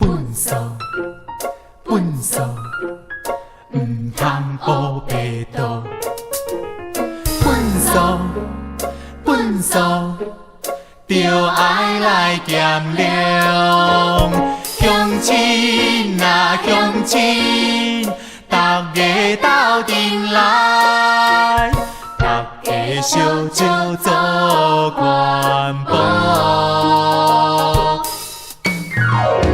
糞埽，糞埽，毋通烏白倒。糞埽，糞埽，著愛來減量。鄉親啊鄉親，逐家鬥陣來，逐家相招做環保。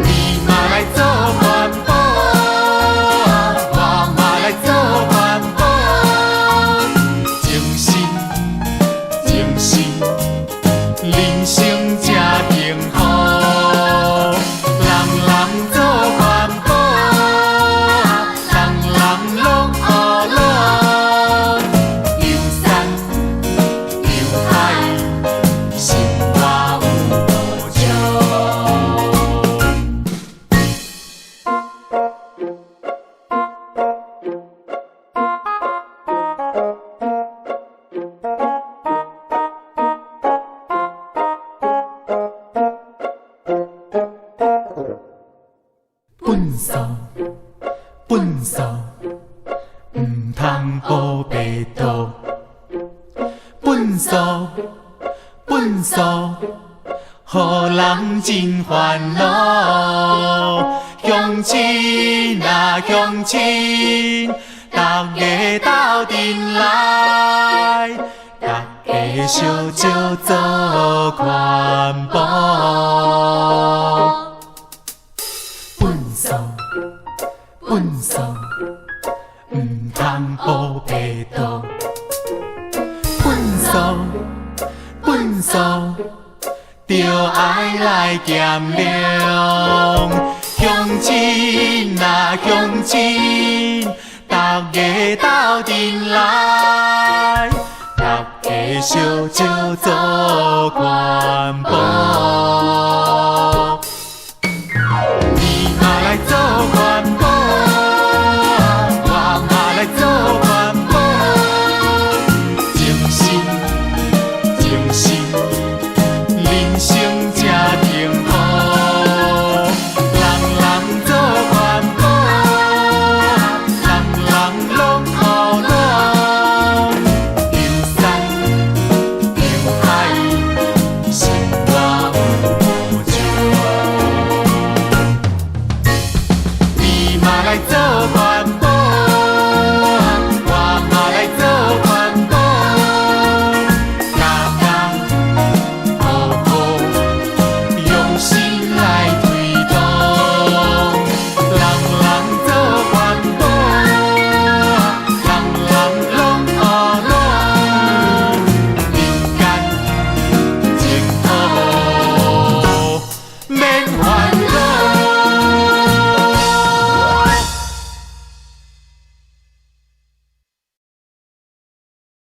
你嘛來做環保，我嘛來做環保，精神精神，人生才幸福。人人做環保，人人攏呵咾，遊山遊海，生活有保障。糞埽，糞埽，毋通烏白倒。糞埽，糞埽，予人真煩惱。鄉親啊鄉親，逐家鬥陣來，逐家相招做環保。糞埽，糞埽，毋通烏白倒。糞埽，糞埽，著愛來減量。鄉親啊鄉親，逐家鬥陣來，逐家相招做環保。